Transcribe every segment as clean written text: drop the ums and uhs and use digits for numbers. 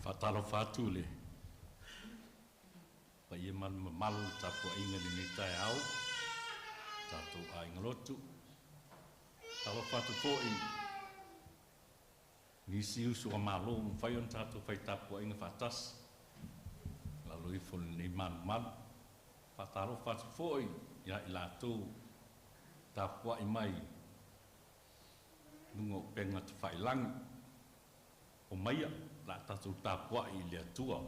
Faatalofa atu le paia ma le mamalu o le tapuaiga i lenei taeao, tatou aiga lotu. Faatalofa atu foi nisi uso a Malo ua mafai ona tatou fai tapuaiga faatasi i lalo ifo o lenei malumalu. Faatalofa atu foi ia i latou tapuai mai luga o upega tafailagi. Omaia o le a tatou tapuai i le Atua.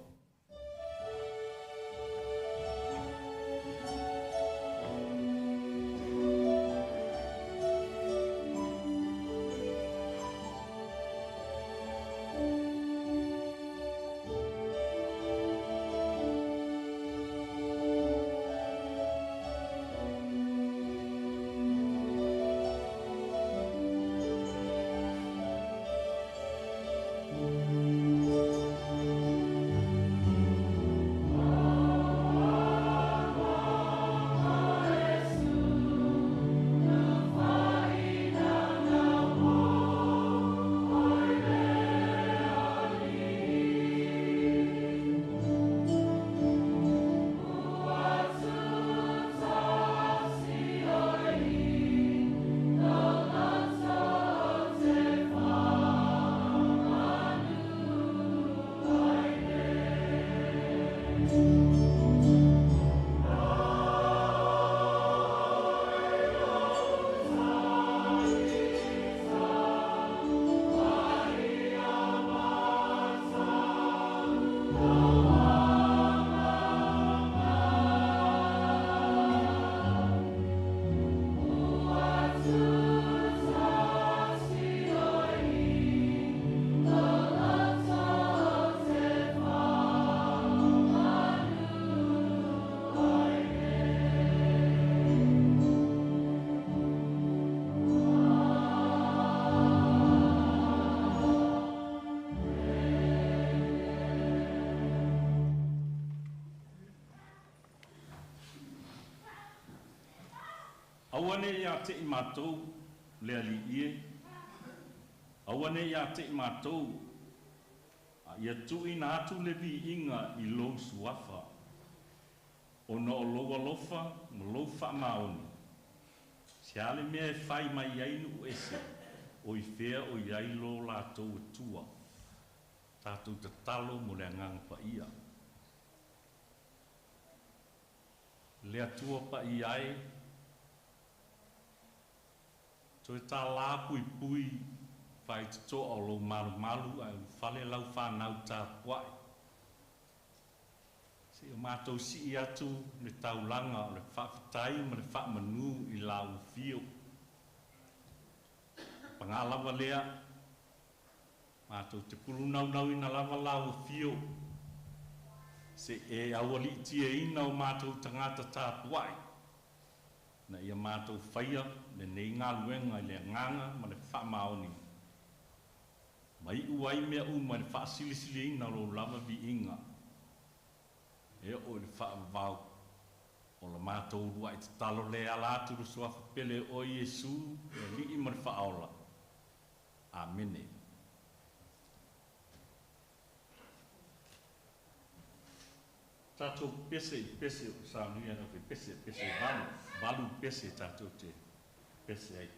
Aua ne i ia te i matou le Alii e, aua ne i ia te i matou, a ia tuuina atu le viiga i lou suafa, ona o lou alofa ma lou faamaoni. Se a le mea e fai mai ai nuu ese, o i fea o i ai lo latou Atua? Tatou tatalo mo le Agaga Paia. Le Atua paia e, toe tālā puipui faitotoa o lou malumalu ae ulufale lau fanau tapuai. Seia matou sii atu le taulaga o le faafetai ma le faamanu i lau afio. Paga lava lea, matou te pulunaunauina lava lau afio, se i e aualiitiaina o matou tagata tapuai, na ia matou faia lenei galuega i le agaga ma le faamaoni, ma iu ai mea uma i le faasilisiliina o lou lava viiga, e oo i le faavavau. O la matou uluai tatalo lea e ala atu i le suafa pele o oe Iesu, le Alii ma le Faaola. Amene. Tatou pese i pese o saunia na fe pese, pese valu, valu pese tatou te pese ai.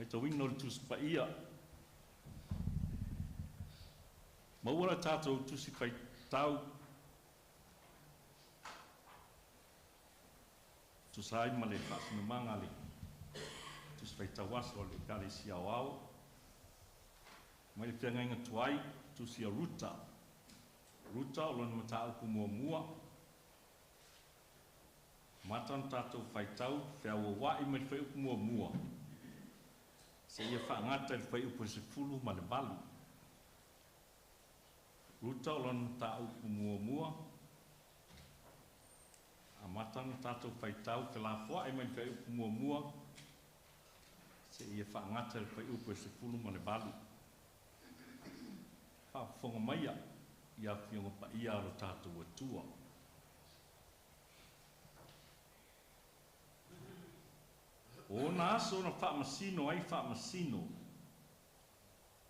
Faitauina o le Tusi Paia. Maua le tatou Tusi Faitau tusa ai ma le faasinomaga a le Tusi Faitau Aso a le Ekalesia Aoao. Mai le Feagaiga Tuai, Tusi a Ruta. Ruta o lona mataupu muamua. Amata ona tatou faitau feauaua'i mai le fuaiupu muamua seia faagata i le fuaiupu e 18. Ruta o lona mataupu muamua. Amata ona tatou faitau felafoa'i mai le fuaiupu muamua seia faagata i le fuaiupu e 18. Faafofoga maia i Afioga Paia a lo tatou Atua. O ona aso na faamasino ai faamasino,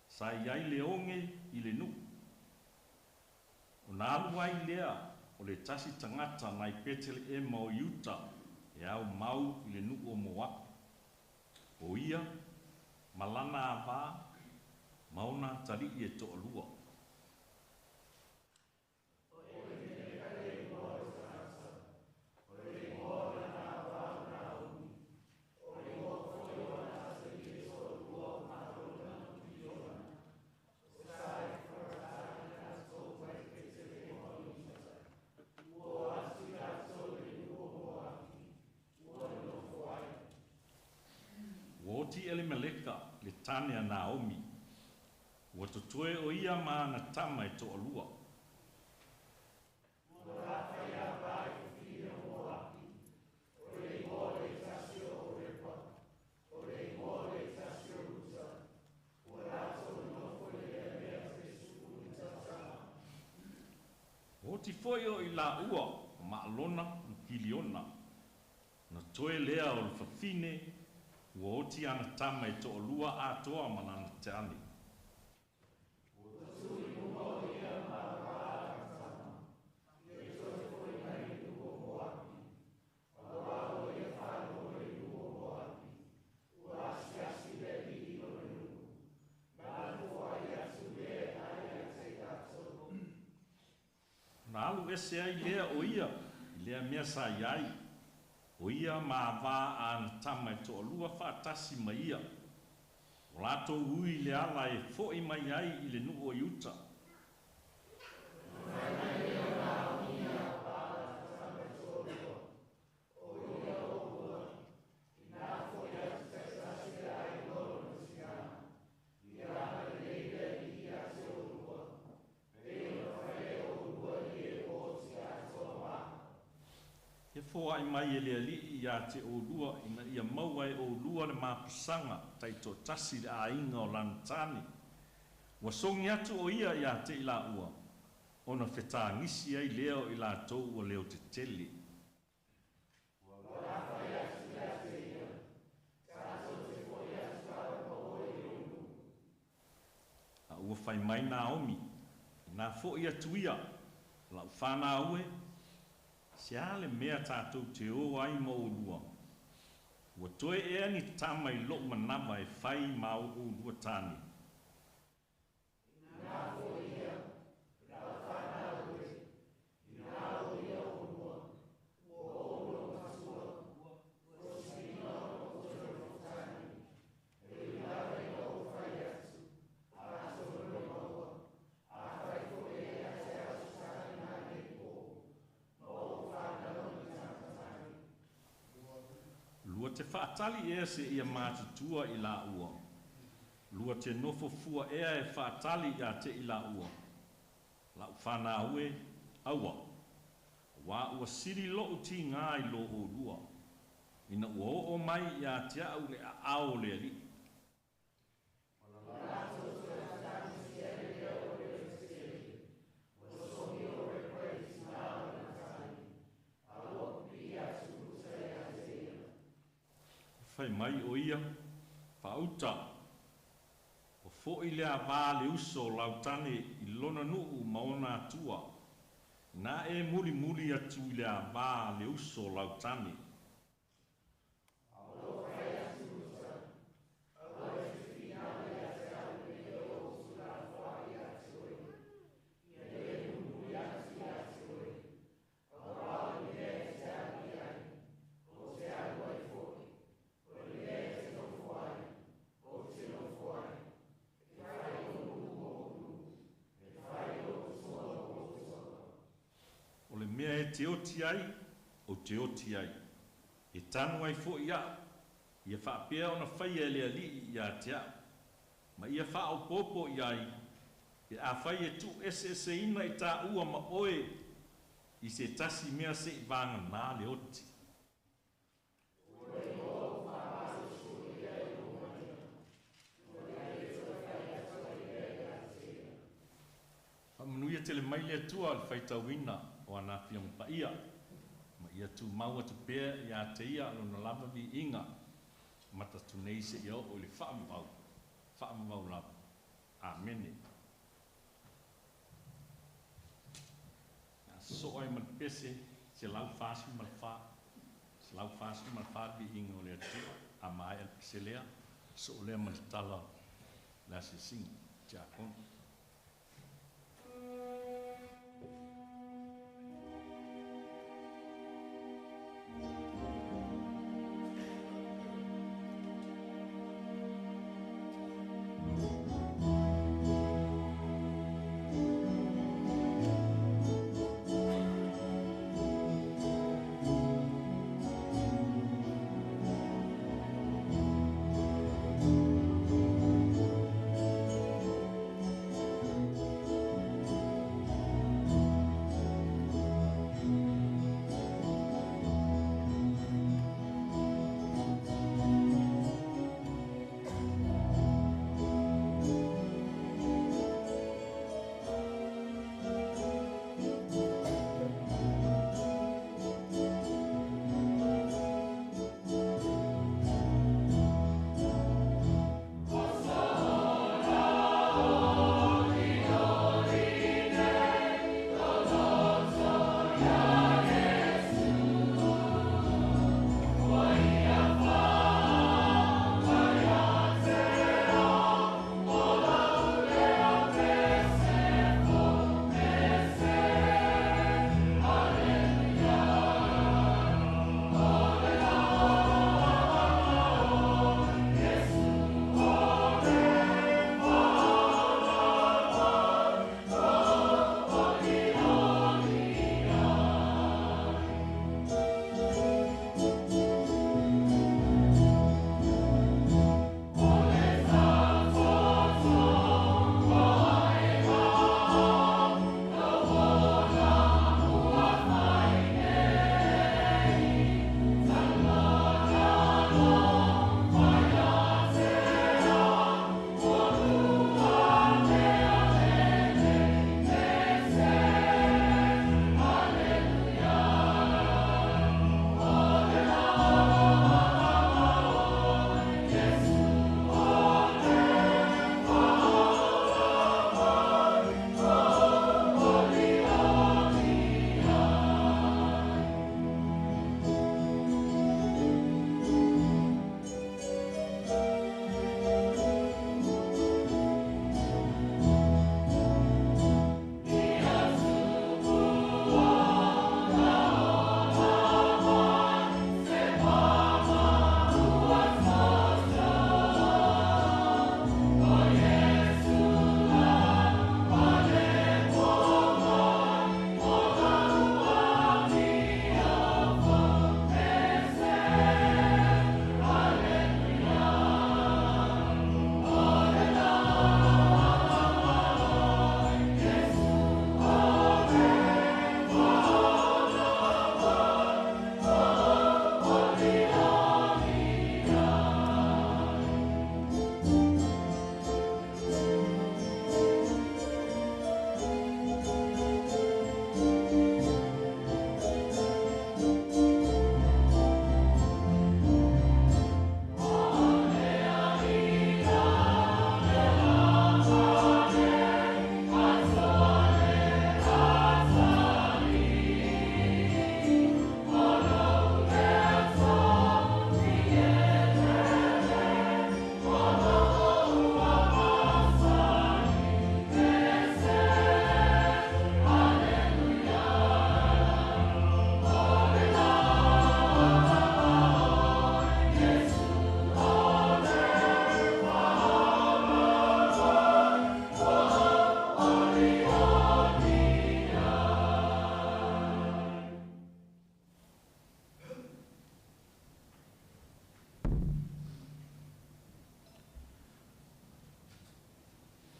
sa i ai le oge i le nuu. Ona alu ai lea o le tasi tagata nai Peteleema o Iuta e ao mau i le nuu o Moapi. O ia ma lana avā ma ona atalii e toalua. Ua oti Elimeleka le tane a Naomi, ua totoe o ia ma ana tama e toalua. Ua oti foi o i laua o Maalona ma Kiliona, na toe lea o le fafine ua oti ana tama e toalua atoa ma lana tane. Ona alu ese ai lea o ia i lea mea sa i ai, o ia ma avā a ana tama e toalua faatasi ma ia. Ua latou ui i le ala e fo'i mai ai i le nuu o Iuta. Ia foai mai e le Alii ia te oulua ina ia maua e oulua le mapusaga taitoatasi i le aiga o lana tane. Ua sogi atu o ia ia te i laua, ona fetagisi ai lea o i latou ua leotetele. A ua fai mai Naomi, Inā foʻi atu ia, lau fanau e, se a le mea tatou te o ai ma oulua? Ua toe ea ni tama i loʻu manava e fai ma o oulua tane? Lua te faatali ea seia matutua i laua? Lua te nofo fua ea e faatali ia te i laua? Lau fanau e, aua, auā ua sili loʻu tigā i lo oulua, ina ua oo mai ia te au le aao o le Alii. Fai mai o ia, Faauta, ua foʻi le avā a le uso o lau tane i lona nuu ma ona atua, inā e mulimuli atu i le avā a le uso o lau tane. e te oti ai, ou te oti ai. E tanu ai fo'i a'u, ia faapea ona faia e le Alii ia te a'u, ma ia faaopoopo i ai, pe afai e tuueseeseina i tāua ma oe i se tasi mea seivagana le oti. Faamanuia tele mai le Atua i le faitauina o ana Afioga Paia, ma ia tumau atu pea ia te Ia lona lava viiga amata atu nei seia oo i le faavavau, faavavau lava. Amene. A sosoo ai ma le pese 144, 144 le viiga o le Atua. A maea le pese lea, sosoo lea ma le tala o le asiasiga tiakono.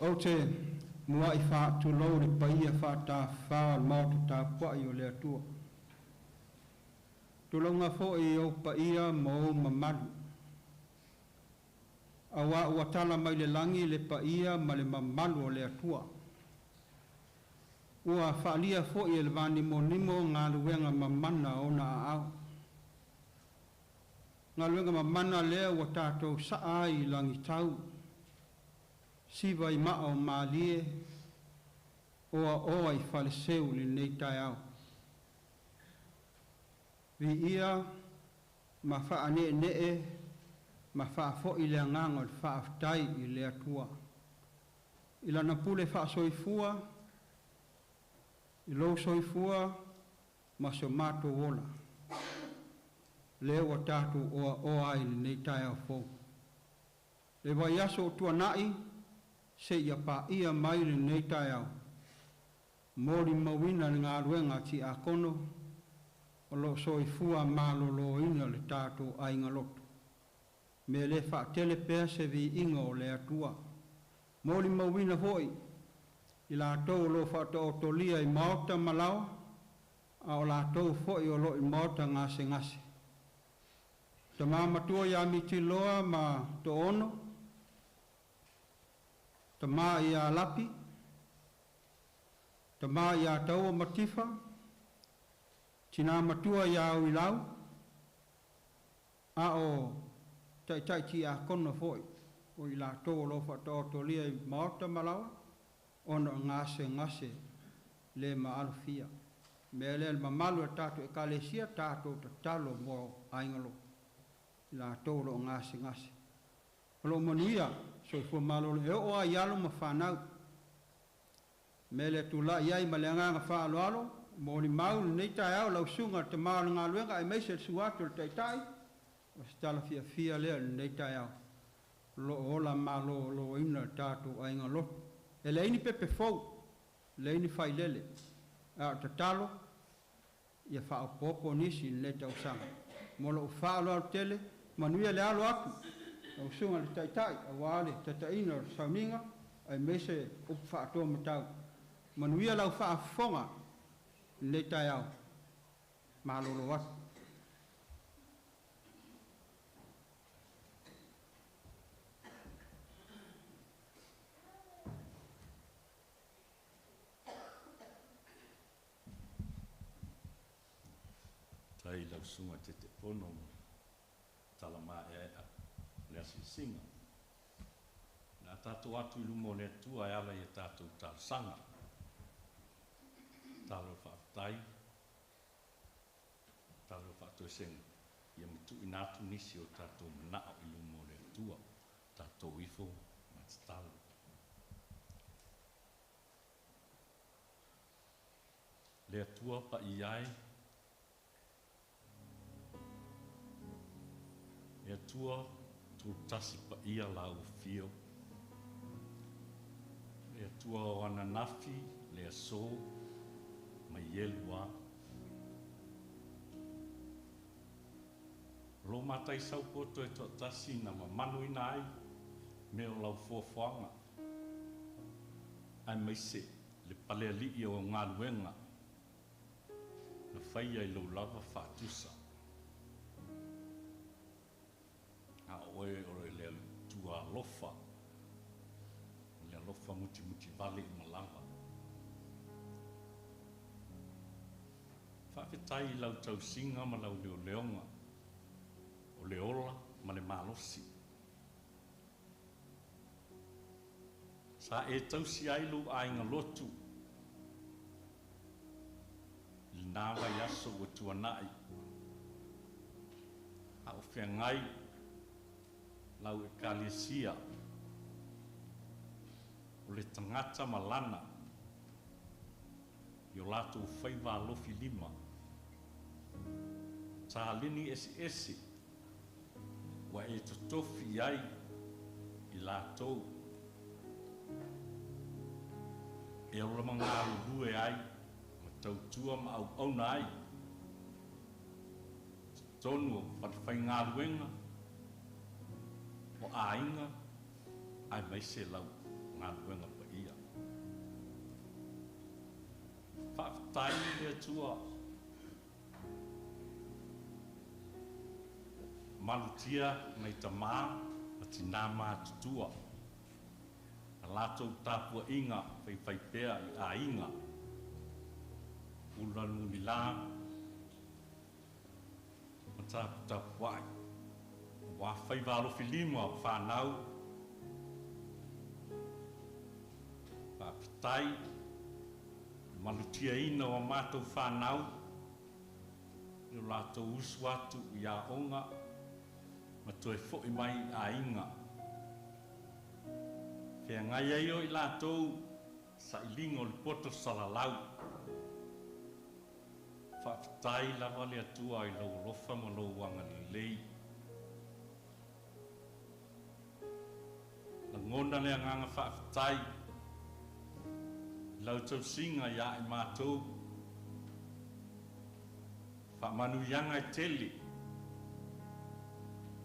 Ou te muai faatulou le paia faatafafa o le maota tapuai o le Atua. Tulauga foi i ou paia ma ou mamalu. Aua ua tala mai le lagi le paia ma le mamalu o le Atua. Ua faalia foi e le vanimonimo galuega mamana a ona aao. Galuega mamana lea ua tatou saa ai i lagitau, siva i maa o malie, oaoa i faleseu i lenei taeao. Viia ma faaneenee ma faafoi le agaga o le faafetai i le Atua. I Lana pule faasoifua, i lou soifua ma so matou ola, lea ua tatou oaoa ai i lenei taeao fou. Le vaiaso ua tuanai seia paia mai lenei taeao, molimauina le galuega a tiakono o lo o soifua maloloina le tatou aiga lotu. O le mea lea e faatele pea se viiga o le Atua. E molimauina foi i latou o lo o faataotolia i maota ma laoa, a o latou foi o lo o i maota gasegase. Tama matua ia Mitiloa ma Toono, tama ia Lapi, tama ia Taua ma Tifa, tina matua ia Uilau, a o taitai tiakono foi o i latou o lo o faataotolia i maota ma laoa ona o gasegase le maalofia. O le mea lea le mamalu o le tatou Ekalesia, tatou tatalo mo aiga lotu, i latou o lo o gasegase. O lo o manuia soifua maloloina e oo lava i alo ma fanau. O le mea lea e tulai ai ma le agaga faaaloalo, molimau lenei taeao lau susuga i le tama o le galuega aemaise le susu atu o le Taitai, o se tala fiafia lea i lenei taeao, o lo o ola maloloina le tatou aiga lotu. E leai ni pepe fou, leai ni failele, a o le tatalo ia faaopoopo nisi i lenei tausaga. Mo lou faaaloalo tele, manuia le alo atu lau susuga i le Taitai aua le taitaiina o le sauniga aemaise upu faatoamatau. Manuia lau faafofoga i lenei taeao. Malolo atu. Faafetai i lau Susuga i le Taitaifono mo le tala maeaea o le asiasiga. O le a tatou o atu i luma o le Atua e ala i a tatou talosaga. Tatalo faafetai, tatalo faatoesega, ia ma tuuina atu nisi o tatou manao i luma o le Atua. Tatou ifo ma tatalo. Le Atua paia e, le Atua tutasi paia lau afio. Le Atua o ananafi, le aso, ma ielu a. O lo matai sau poto e toatasi na mamanuina ai mea o lau fuafuaga, aemaise le palealii o galuega na faia i lou lava faatusa. A o oe o le Atua alofa, le alofa mutimuti vale uma lava. Faafetai i lau tausiga ma lau leoleoga, o le ola ma le malosi. Sa e tausi ai lou aiga lotu i lena vaiaso ua tuanai, a o feagai lau Ekalesia o le tagata ma lana i o latou faiva alofilima, taleni eseese ua e totofi i ai i latou e ola ma galulue ai ma tautua ma auauna ai i totonu o falefaigaluega, o aiga, aemaise lau galuega Paia. Faafetai i le Atua, malutia nai tamā ma tinā matutua, na latou tapuaiga faifaipea i aiga, Ulualumulilā ma taputapuai, aua faiva alofilima o fanau. Faafetai i le malutiaina o a matou fanau i lo latou usu atu i aoga ma toe foi mai i aiga. Feagai ai o i latou sailiga o le poto salalau. Faafetai lava le Atua i lou alofa ma lou agalelei. Lagona le agaga faafetai i lau tausiga ia i matou. Faamanuiaga e tele,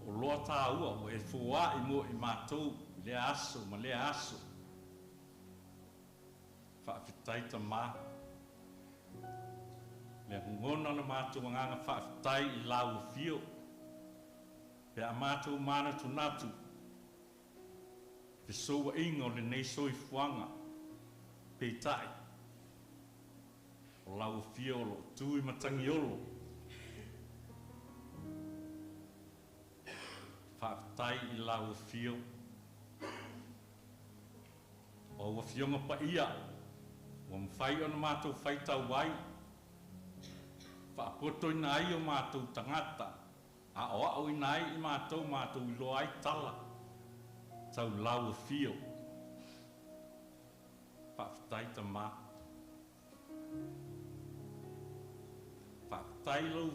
o loa tāua ua e foai mo i matou i lea aso ma lea aso. Faafetai Tamā. Le lagona o le matou agaga faafetai i lau afio, pe a matou manatunatu fesouaiga o lenei soifuaga, peitai, o lau afio o loo tu i matagiolo. Faafetai i lau afio. O au afioga paia ua mafai ona matou faitau ai, faapotoina ai o matou tagata, aoaoina ai i matou, matou iloa ai tala tau lau afio. Faafetai Tamā. Faafetai lou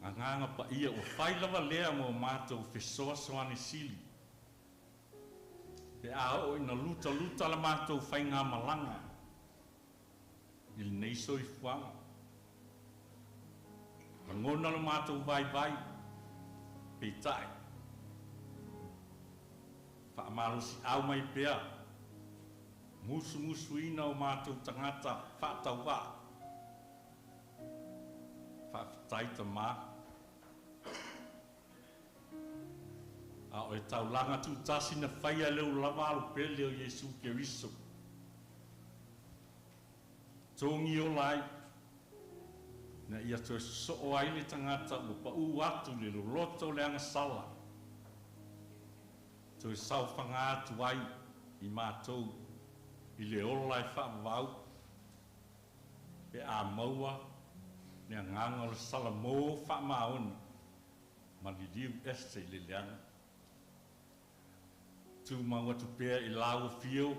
agaga paia ua fai lava lea mo matou fesoasoani sili, pe a oo ina lutaluta la matou faigamalaga i lenei soifuaga. Lagona lo matou vaivai, peitai, faamalosiau mai pea, musumusuina o matou tagata faatauvaa. Faafetai Tamā. A o le taulaga tutasi na faia e lou lava alo pele o Iesu Keriso, togi ola ai, na ia toe sosoo ai le tagata ua pau atu i le loloto o le agasala, toe saofaga atu ai i matou i le ola e faavavau, pe a maua le agaga o le salamo faamaoni ma liliu ese i le leaga. Tumau atu pea i lau afio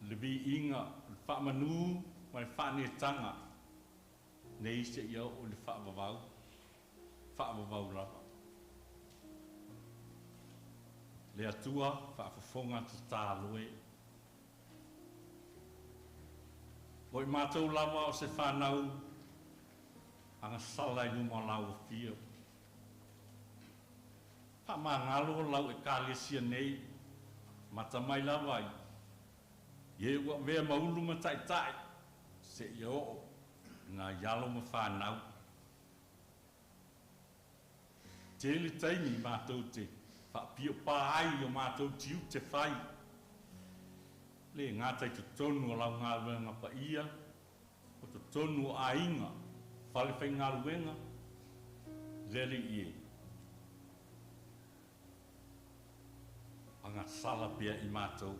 le viiga, le faamanu ma le faanetaga, nei seia oo i le faavavau, faavavau lava. Le Atua faafofoga tatalo e. O i matou lava o se fanau agasala i luma o lau afio. Faamagalo lau Ekalesia nei, mata mai lava i e ua avea ma ulu ma taitai, seia oo i nai alo ma fanau. Tele taimi matou te faapiopa ai i o matou tiute fai, le gata i totonu o lau galuega paia, o totonu o aiga, fale faigaluega, le Alii e. Agasala pea i matou.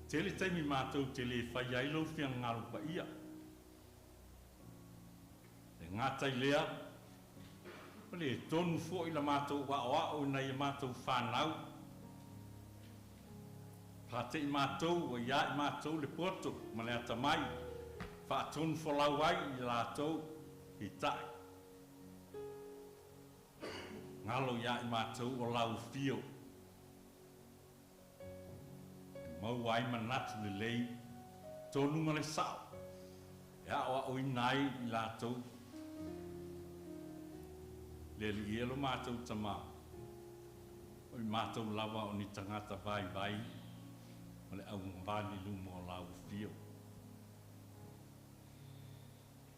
Tele taimi matou te le fai ai lou finagalo paia. Le gata i lea, o le tonu foi la matou aoao i nai a matou fanau. Faate'i matou ua ia i matou le poto ma le atamai, faatonu folau ai i latou, peitai, galo ia i matou o lau afio, e maua ai manatu lelei, tonu ma le sao, e aoaoina ai i latou. Le Alii e lo matou Tamā, O i matou lava o ni tagata vaivai ma le augavale i luma o lau afio.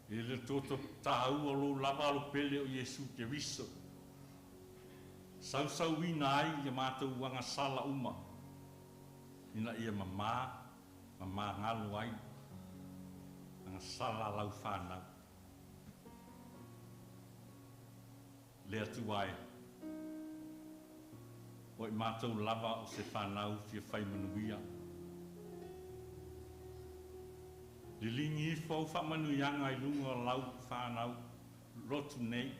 I le toto taua o lou lava alo pele o Iesu Keriso, sausauina ai ia matou agasala uma, ina ia mamā ma magalo ai agasala a lau fanau. Le Atua e, o i matou lava o se fanau fia fai manuia. Liligi ifo au faamanuiaga i luga o lau fanau lotu nei,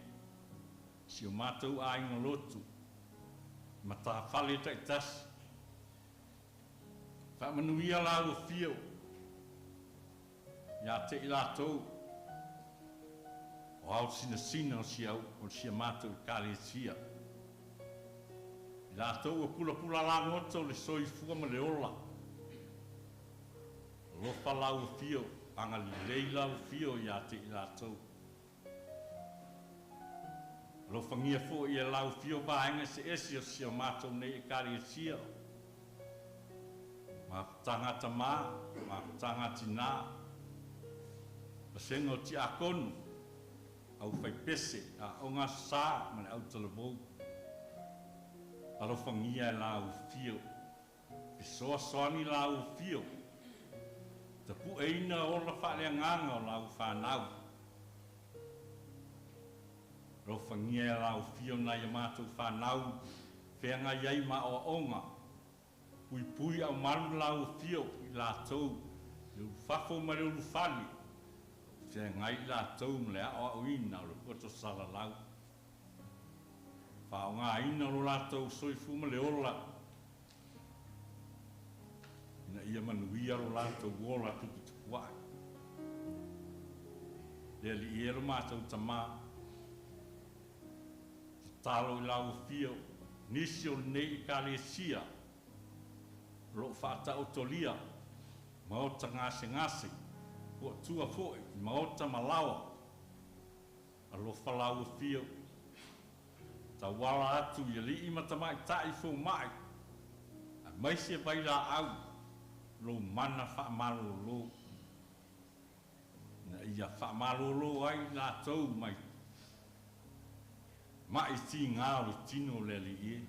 si o matou aiga lotu, matafale taitasi. Faamanuia lau afio ia te i latou o ao sinasina o si au o si a matou ekalesia. I latou ua pulapula lagoto le soifua ma le ola. Alofa lau afio, agalelei lau afio ia te i latou. Alofagia foi e lau afio vaega eseese o si o matou nei ekalesia. Mafutaga a tamā, mafutaga a tinā, vasega o tiakono, aufaipese, aoga aso sa ma le autalavou. Alofagia e lau afio, fesoasoani lau afio, tapueina ola faaleagaga o lau fanau. Alofagia e lau afio nai a matou fanau feagai ai ma aoaoga, puipui aumalu lau afio i latou i le ulufafo ma le ulufale, feagai i latou ma le aoaoina o le poto salalau. Faaaogaina lo latou soifua ma le ola, ina ia manuia lo latou ola tuputupuae. Le Alii e lo matou Tamā, tatalo i lau afio, nisi o lenei ekalesia o loo faataotolia maota gasegase, po o tua foi i maota ma laoa. Alofa lau afio, tauala atu i alii ma tamaitai fomai, aemaise vailaau lou mana faamalōlō, ina ia faamalōlō ai i latou mai ma'i tigā o le tino o le Alii e.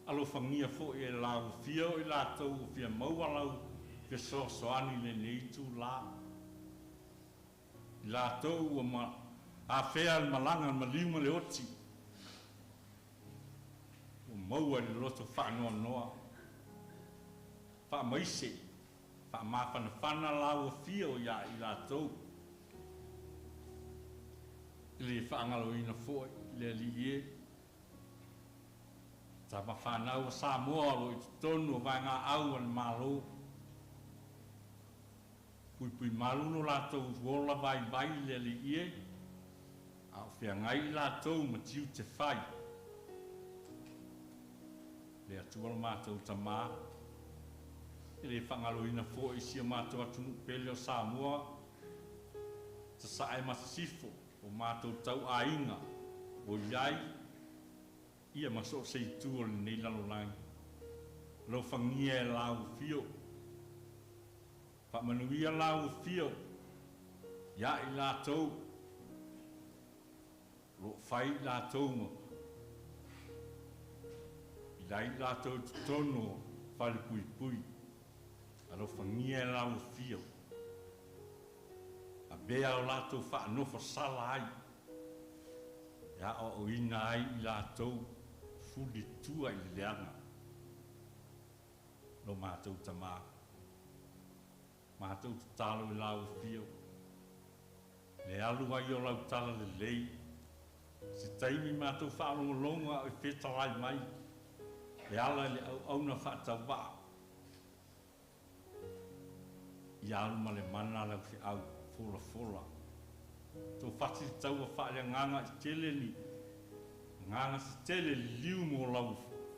Alofagia foi e lau afio i latou ua fia maua lau fesoasoani i lenei itulā. I latou ua ma afea le malaga a le maliu ma le oti, ua maua i le loto faanoanoa, faamaise, faamafanafana lau afio iā i latou. E le faagaloina foi le Alii e, tama fanau a Samoa o lo o i totonu o vaegaau a le Malo. Puipui malu lo latou ola vaivai i le Alii e, a o feagai i latou ma tiute fai. Le Atua lo matou Tamā, e le faagaloina foi si o matou atunuu pele o Samoa, Sasae ma Sisifo, o matou tauaiga o i ai ia ma so o se itu o lenei lalolagi. Alofagia e lau afio, faamanuia lau afio iā i latou o lo o fai i latou ma i ai i latou i totonu o falepuipui. Alofagia e lau afio, avea o latou faanofo sala ai, e aoaoina ai i latou fulitua i le leaga. Lo matou Tamā, matou tatalo i lau afio, le alu ai o lau talalelei, se taimi matou faalogologo a o e fetalai mai e ala i le auauna faatauvaa, ia alu ma le mana lau feau folafola. Tou fati le taua faaleagaga i tele ni agaga se tele liliu mo lau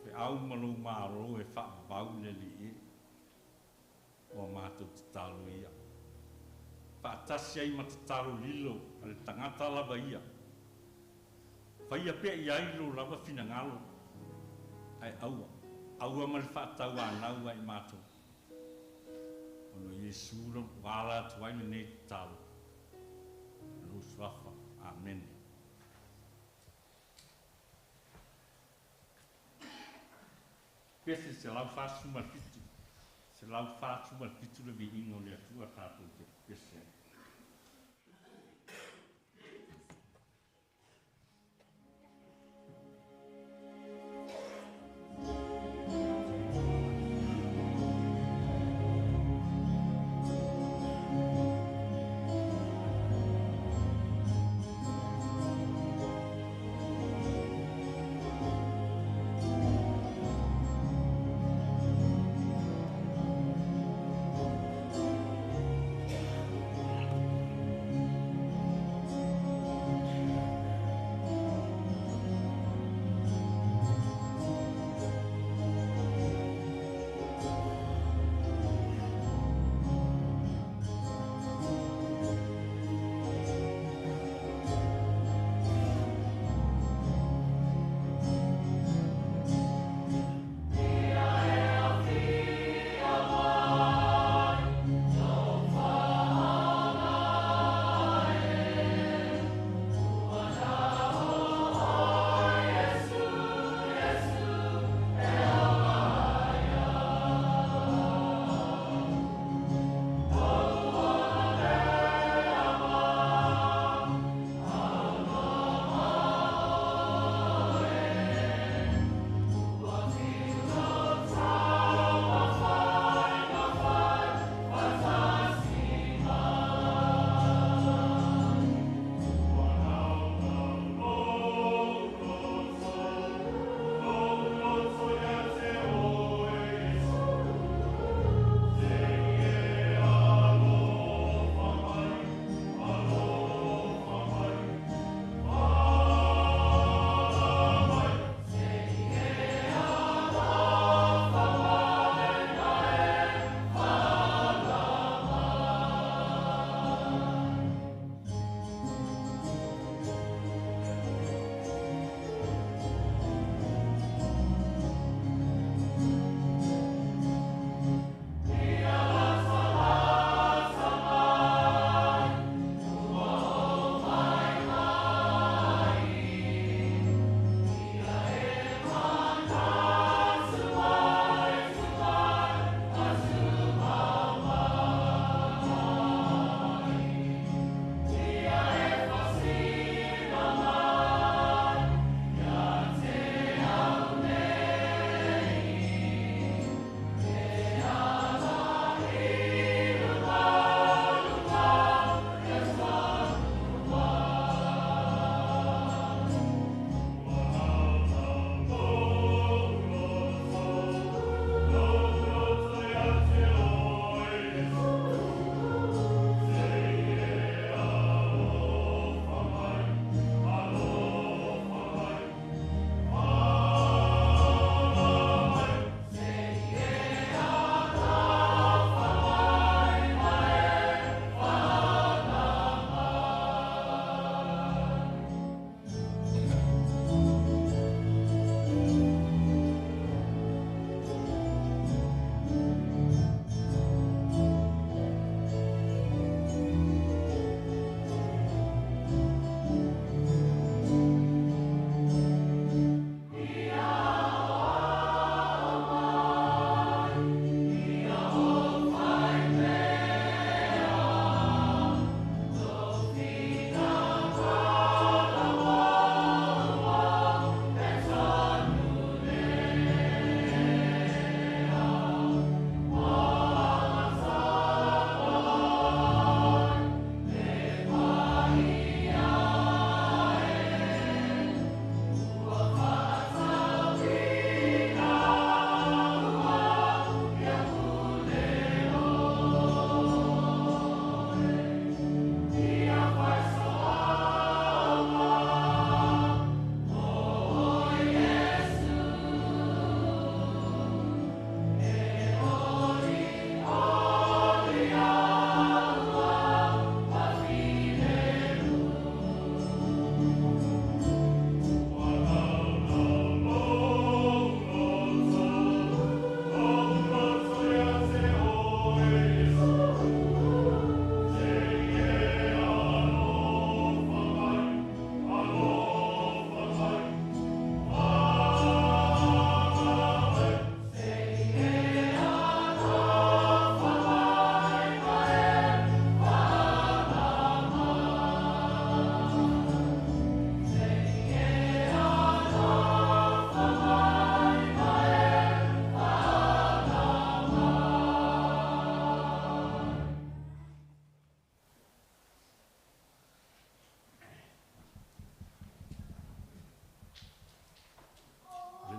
feau ma lou Malo e faavavau le Alii e. O a matou tatalo ia, faatasi ai ma tatalo lilo a le tagata lava ia. Faia pea i ai lou lava finagalo, ae aua, aua ma le faatauanau ia i matou. Ona o Iesu ua ala atu ai lenei tatalo i lou Suafa. Amene. Pese 147, 147 le viiga o le Atua tatou te pese ai.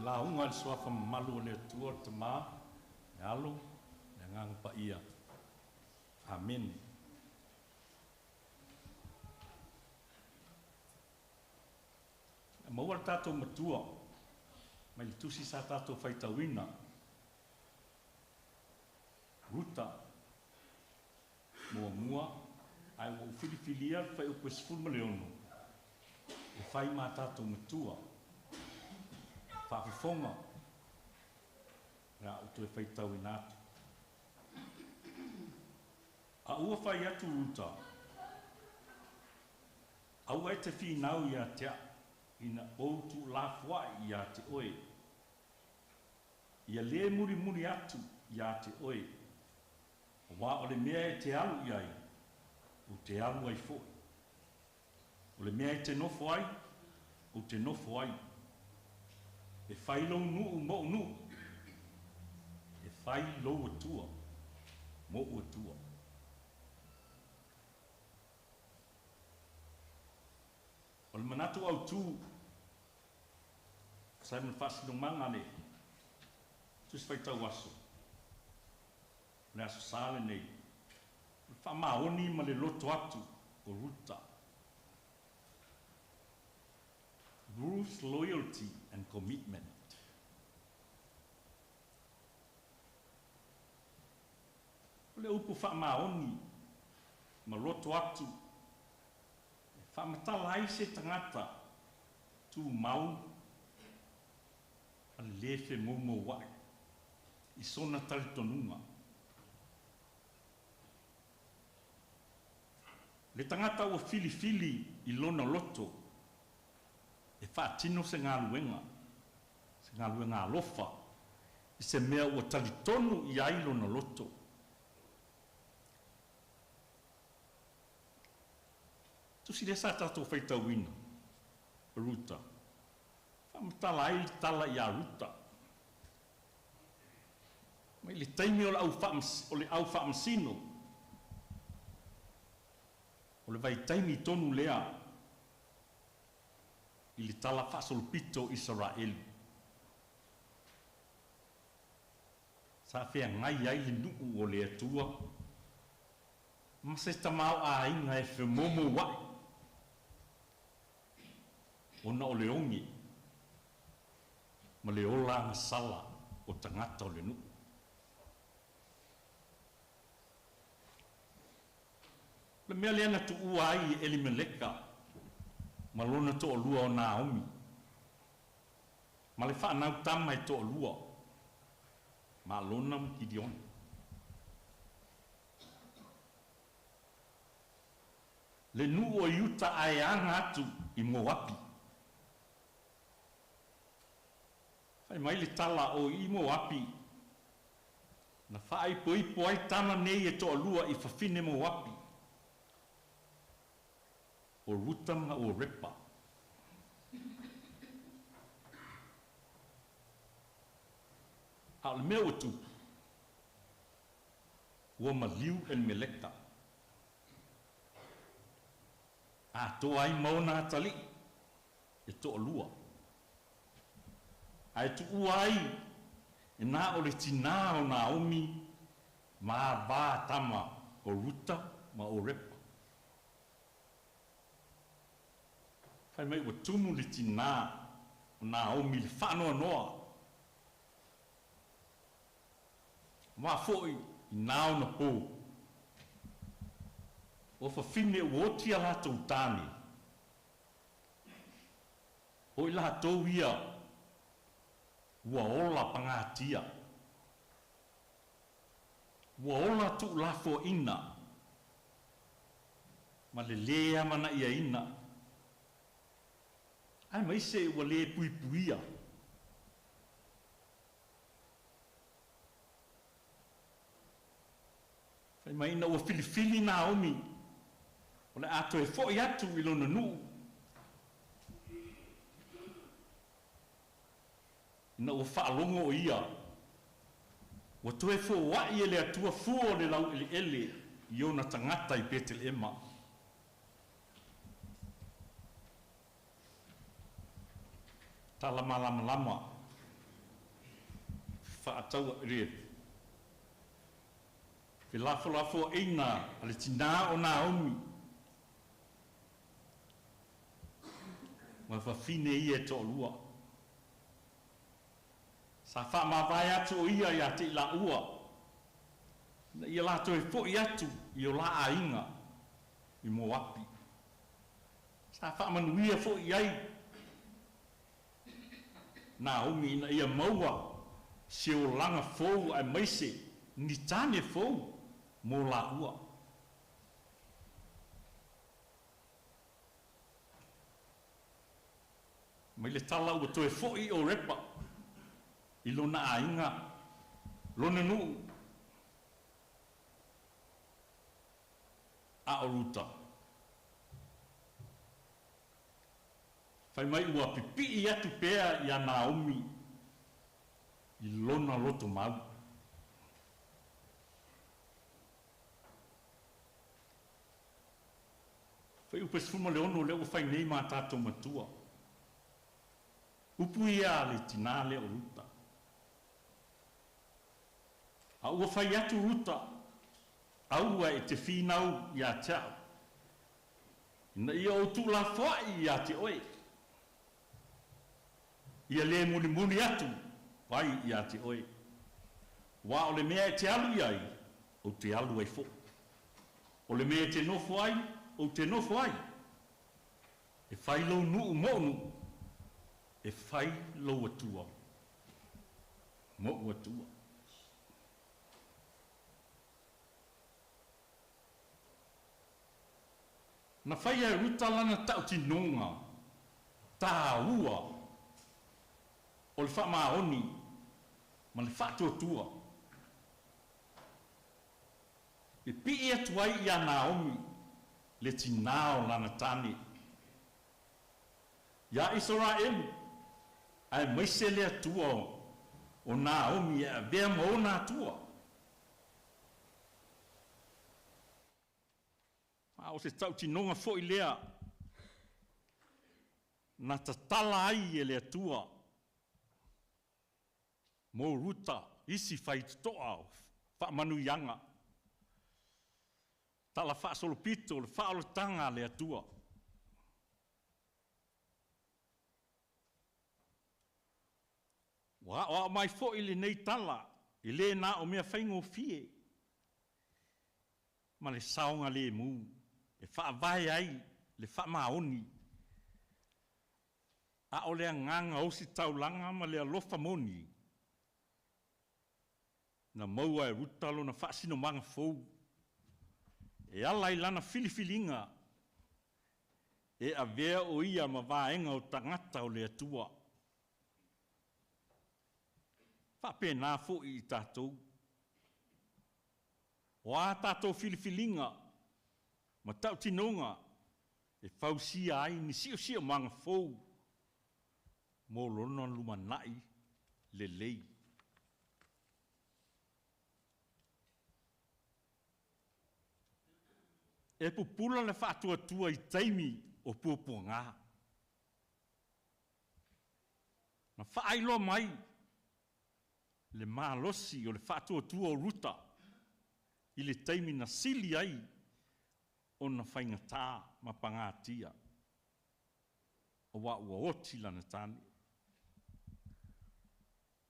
lauga i le Suafa mamalu o le Atua, le Tama, le Alo, le Agaga Paia. Amene. E maua le tatou matua mai le tusi sa tatou faitauina, Ruta muamua, ae ua ou filifilia le fuaiupu e 16 e fai ma tatou matua. Faafofoga, o le a ou toe faitauina atu. A ua fai atu Ruta, aua e te finau ia te a'u ina ou tuulafoa'i ia te oe, ia lē mulimuli atu ia te oe, auā o le mea e te alu i ai, ou te alu ai foi. O le mea e te nofo ai, ou te nofo ai. E fai lou nuu mo'u nuu, e fai lou Atua mo'u Atua. O le manatu autū, tusa ai ma le faasinomaga le Tusi Faitau Aso, o le Aso Sa lenei, o le faamaoni ma le loto atu o Ruta. Ruth's loyalty and commitment. O le upu faamaoni ma loto atu e faamatala ai se tagata tumau ma le lē femoumoua'i i sona talitonuga. Le tagata ua filifili i lona loto e faatino se galuega, se galuega alofa, i se mea ua talitonu i ai lona loto. Tusi lea sa tatou faitauina, Ruta, faamatala ai le tala ia Ruta. Mai le taimi o le au faamasino, o le vaitaimi tonu lea i le tala faasolopito o Isaraelu. Sa feagai ai le nuu o le Atua ma se tamaoaiga e femomoua'i ona o le oge ma le ola agasala o tagata o le nuu. O le mea lea na tuua ai e Elimeleka ma lona toalua o Naomi, ma le fanau tama e toalua, Malona ma Kiliona. Le nuu o Iuta ae aga atu i Moapi. Fai mai le tala o i Moapi, na faaipoipo ai tama nei e toalua i fafine Moapi, o Ruta ma o Repa. A o le mea ua tupu, ua maliu Elimeleka. Atoa ai ma ona atalii e toalua. Ae tuua ai e na o le tinā o Naomi ma va tama o Ruta ma o Repa. Fai mai ua tumu le tinā o Naomi i le faanoanoa. Ma foi i nā ona pō. O fafine ua oti a latou tāne. O i latou ia ua ola pagatia. Ua ola tuulafoaina ma le lē amanaiaina. Aemaise ua lē puipuia. Fai mai ina ua filifili Naomi o le a toe fo'i atu i lona nuu. Ina ua faalogo o ia ua toe foa'i e le Atua fua o le laueleele i ona tagata i Petelema. Tala malamalama. Fefaatau le felafolafoaiga a le tinā o Naomi ma fafine ia e toalua. Sa faamavae atu o ia iā te i laua ina ia latou e fo'i atu i o la aiga i Moapi. Sa faamanuia foi i ai Naomi ina ia maua se olaga fou aemaise ni tane fou mo laua. Mai le tala ua toe fo'i o Repa i lona aiga, lona nuu, a o Ruta. Fai mai ua pipii atu pea iā Naomi i lona lotomau. Fuaiupu e 16 lea ua fai nei ma tatou matua. Upu ia a le tinā lea o Ruta. A ua fai atu Ruta, Aua e te finau iā te au, ina ia ou tuulafoai iā te oe, ia le mulimuli atu ai iā te oe, aua o le mea e te alu i ai, ou te alu ai foi. O le mea e te nofo ai, ou te nofo ai. E fai lou nuu moʻu nuu, e fai lou Atua moʻu Atua. Na faia e Ruta lana tautinoga tāua o le faamaoni ma le faatuatua e pipii atu ai iā Naomi, le tinā o lana tane, iā Isaraelu, aemaise le Atua o Naomi e avea ma ona Atua. A o se tautinoga foi lea na tatala ai e le Atua mo Ruta isi faitotoa o faamanuiaga, talafaasolopito o le faaolataga a le Atua. Ua aoao mai foi lenei tala e le na o mea faigofie ma le saogalemu e faavae ai le faamaoni, a o le agaga ositaulaga ma le alofa moni na maua e Ruta lona faasinomaga fou e ala i lana filifiliga e avea o ia ma vaega o tagata o le Atua. Faapena foi i tatou. O a tatou filifiliga ma tautinoga e fausia ai ni siosiomaga fou mo lona lumanai lelei. E pupula le faatuatua i taimi o puapuaga. Na faailoa mai le malosi o le faatuatua o Ruta i le taimi na sili ai ona faigata ma pagatia, aua ua oti lana tane.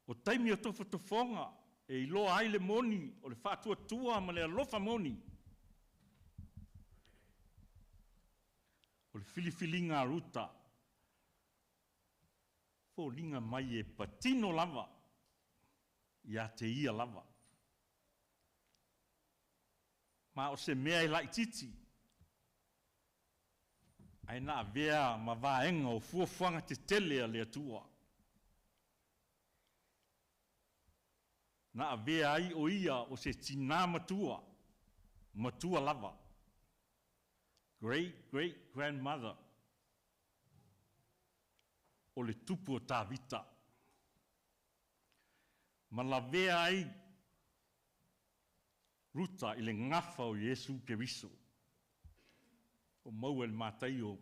O taimi o tofotofoga e iloa ai le moni o le faatuatua ma le alofa moni. O le filifiliga a Ruta, foliga mai e patino lava ia te ia lava. Ma o se mea e laitiiti, ae na avea ma vaega o fuafuaga tetele a le Atua. Na avea ai o ia o se tinā matua, matua lava. Great great grandmother o le tupu o Tavita. Ma lavea ai Ruta i le gafa o Iesu Keriso. O maua i le Mataio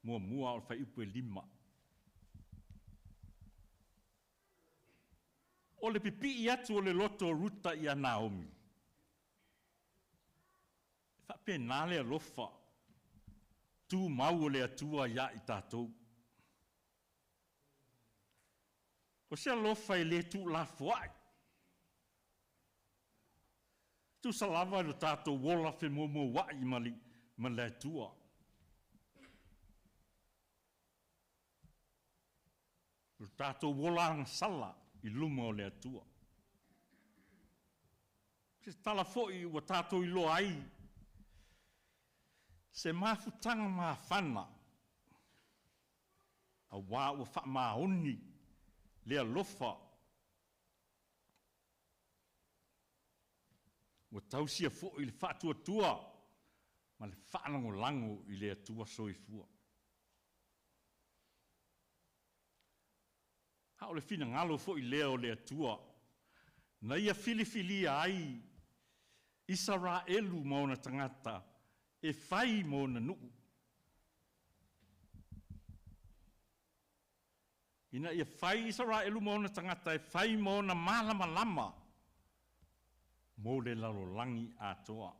muamua o le fuaiupu e 5. O le pipii atu o le loto o Ruta ia Naomi, e faapena le alofa tumau o le Atua ia i tatou. O se alofa e le tuulafoai, tusa lava lo tatou ola femoumouai ma le Atua. O lo tatou ola agasala i luma o le Atua. O se tala foi ua tatou iloa ai se mafutaga mafana, aua ua faamaoni le alofa ua tausia foi le faatuatua ma le faalagolago i le Atua Soifua. A o le finagalo foi lea o le Atua na Ia filifilia ai Isaraelu ma ona tagata e fai ma ona nuu, ina ia fai Isaraelu ma ona tagata e fai ma ona malamalama mo le lalolagi atoa.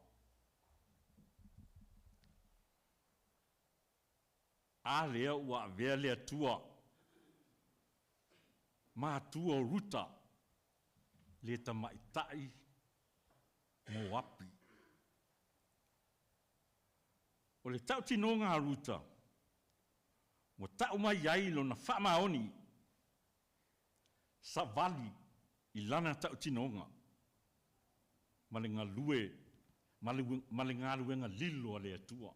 A lea ua avea le Atua matua o Ruta le tamaitai Moapi. O le tautinoga a Ruta, ua tau mai ai lona faamaoni, savali i lana tautinoga ma le galue ma le galuega lilo a le Atua.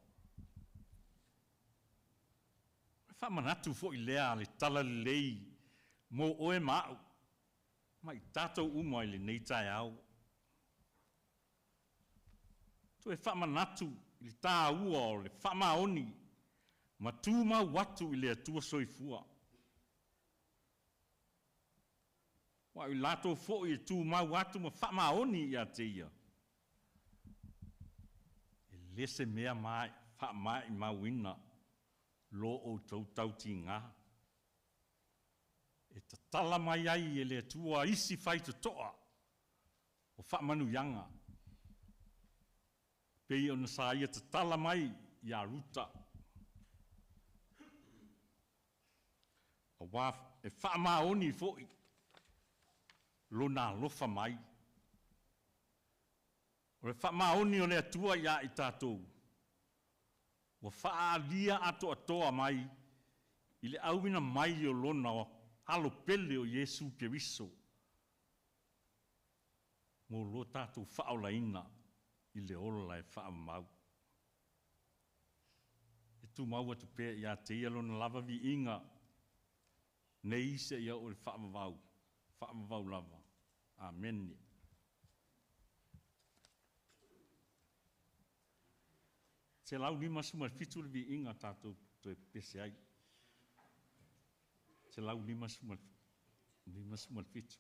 E faamanatu foi lea a le talalelei mo oe ma au, ma i tatou uma i lenei taeao. Toe faamanatu i le taua o le faamaoni ma tumau atu i le Atua Soifua. Aua o i latou foi e tumau atu ma faamaoni ia te Ia, e le se mea faamaumauina lo outou tautiga, e tatala mai ai e le Atua isi faitotoa o faamanuiaga, pei ona sa Ia tatala mai ia Ruta, aua e faamaoni foi Lona alofa mai. O le faamaoni o le Atua ia i tatou, ua faaalia atoatoa mai i le auina mai o Lona Alo pele o Iesu Keriso mo lo tatou faaolaina i le ola e faavavau. E tumau atu pea ia te Ia Lona lava viiga nei seia oo i le faavavau, faavavau lava. Amene. 157 le viiga tatou toe pepese ai. 157.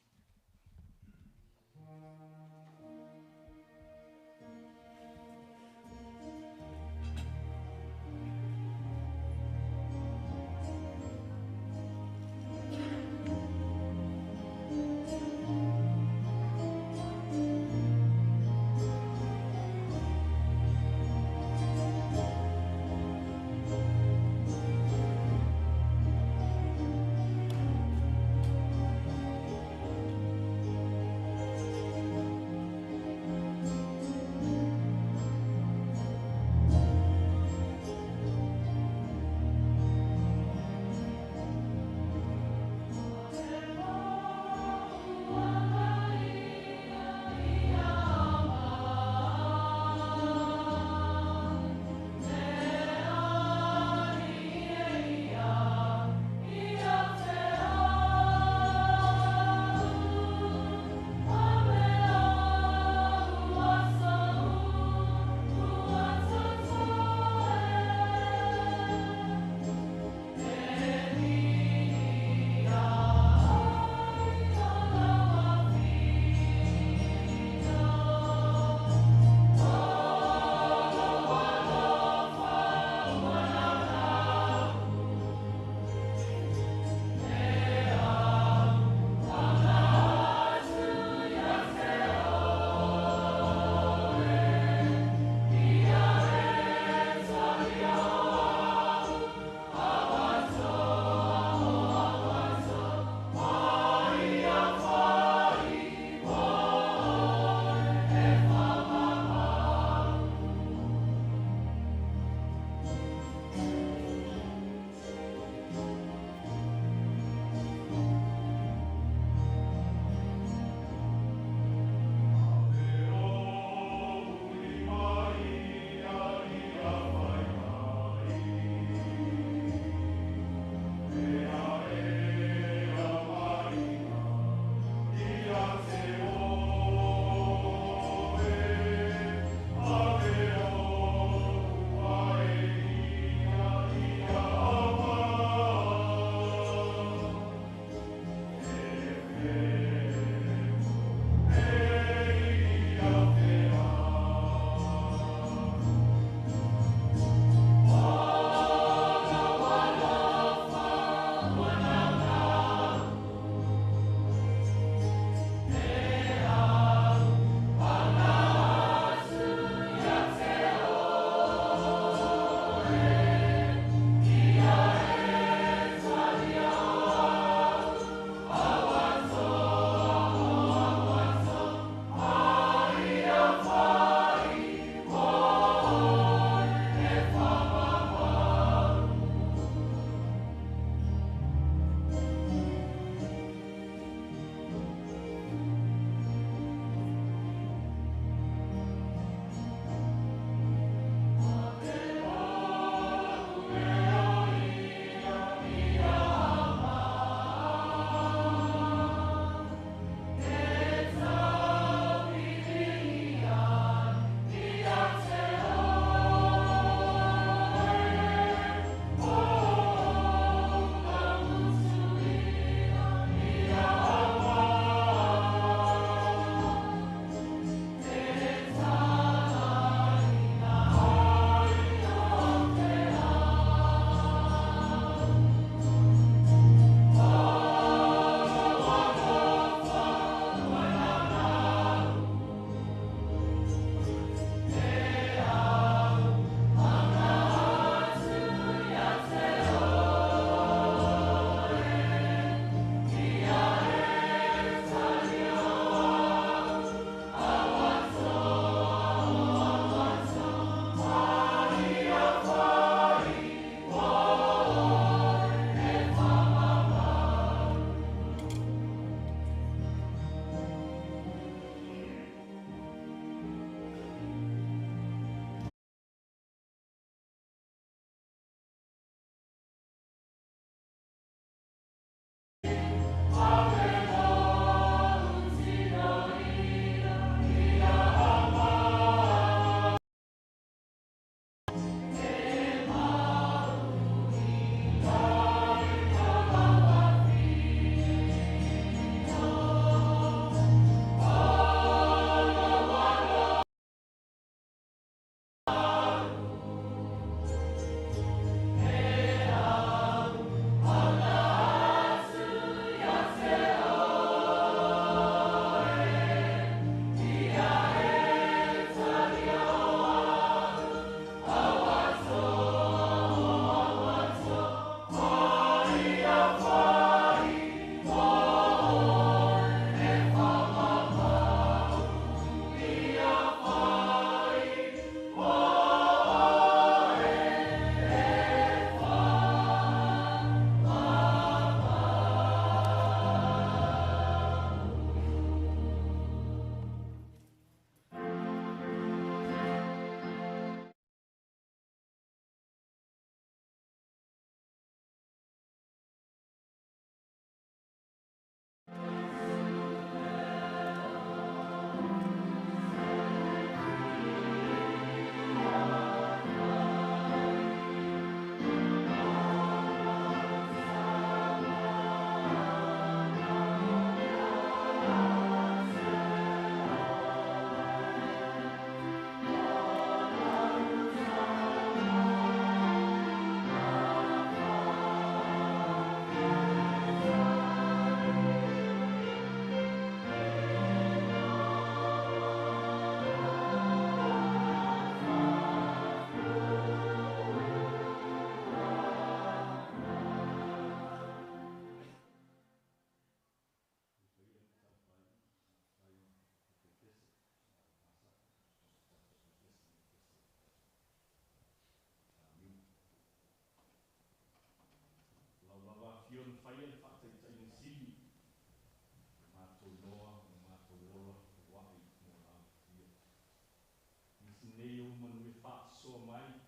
manuia faasoa mai.